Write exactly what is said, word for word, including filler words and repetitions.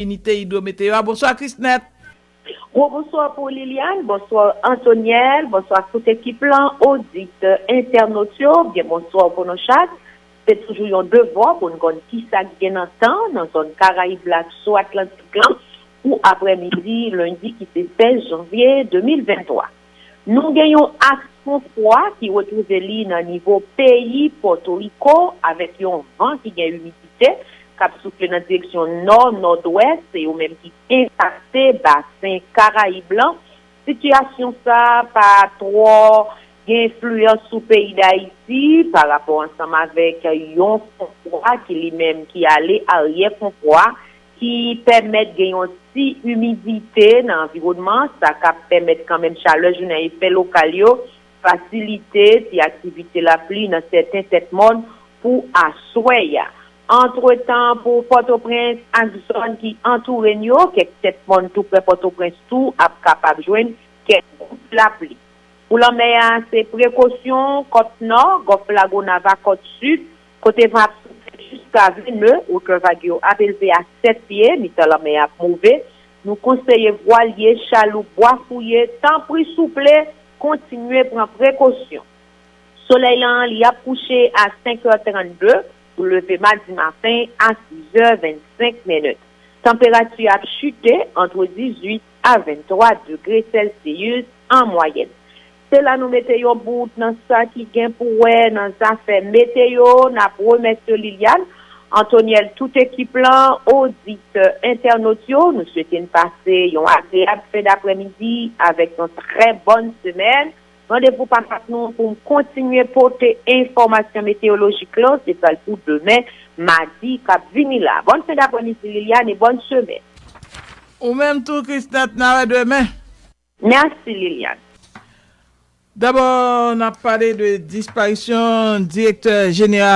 Inite Idwo Meteyo a. Bonswa, Krisnèt. Gwo bonswa pou Liliane, bonswa Antoniel, bonswa tout ekip lan, oditè, entènot yo, byen bonswa pou nou chak. Se toujou yon devwa pou n konn kisa ki gen nan tan nan zòn Karayib la ak sou Atlantik lan pou aprèmidi lendi ki se sèz janvye de mil venntwa. Nou gen yon aks fon fwa ki retwouve li nan nivo peyi Pòtoriko avèk yon van ki gen imidite k ap soufle nan direksyon nò, nòdwès, se yo menm ki enpakte basen Karayib lan. Sitiyasyon sa a pa twò gen enfliyans sou peyi Dayiti pa rapò ansanm avèk yon fon fwa ki li menm ki ale aryè fon fwa ki pèmèt gen yon ti imidite nan anviwònman, sa k ap pèmèt kanmenm chalè jounen an e fè lokal yo fasilite ti aktivite lapli nan sèten tèt mòn pou aswè a. Antretan, pou Pòtoprens ak zòn ki antoure n yo, kèk tèt mòn tou prè Pòtoprens tou ap kapab jwenn kèk gout lapli. Pou lanmè a, se prekosyon kòt nò, Gòf Lagonav ak kòt sid, kote van ap soufle jiska vennde, wotè vag yo ap elve a sèt pye, mitan lanmè a ap move. Nou konseye vwalye, chaloup, bwa fouye, tanpri souple, kontinye pran prekosyon. Solèy lan, li ap kouche a senk è trannde pou leve madi maten a sis è vennsenk minit. Tanperati ap chite antre dizuit a venntwa degre Celsius an mwayèn. Se la nou mete yon bout nan sa ki gen pou wè nan zafè meteyo. N ap remèsye Liliane, Antoniel, tout ekip lan, oditè, entènot yo. Nou swete n pase yon agreyab fen daprèmidi avèk yon trè bòn semèn. Randevou pa mank nou pou m kontinye pote enfòmasyon meteyolojik lan, se pral pou demen, madi k ap vini la. Bòn fen daprèmidi, Liliane, e bòn semèn. Ou menm tou, Krisnèt, n a wè demen. Mèsi, Liliane. Dabò, n ap pale de disparisyon direktè jeneral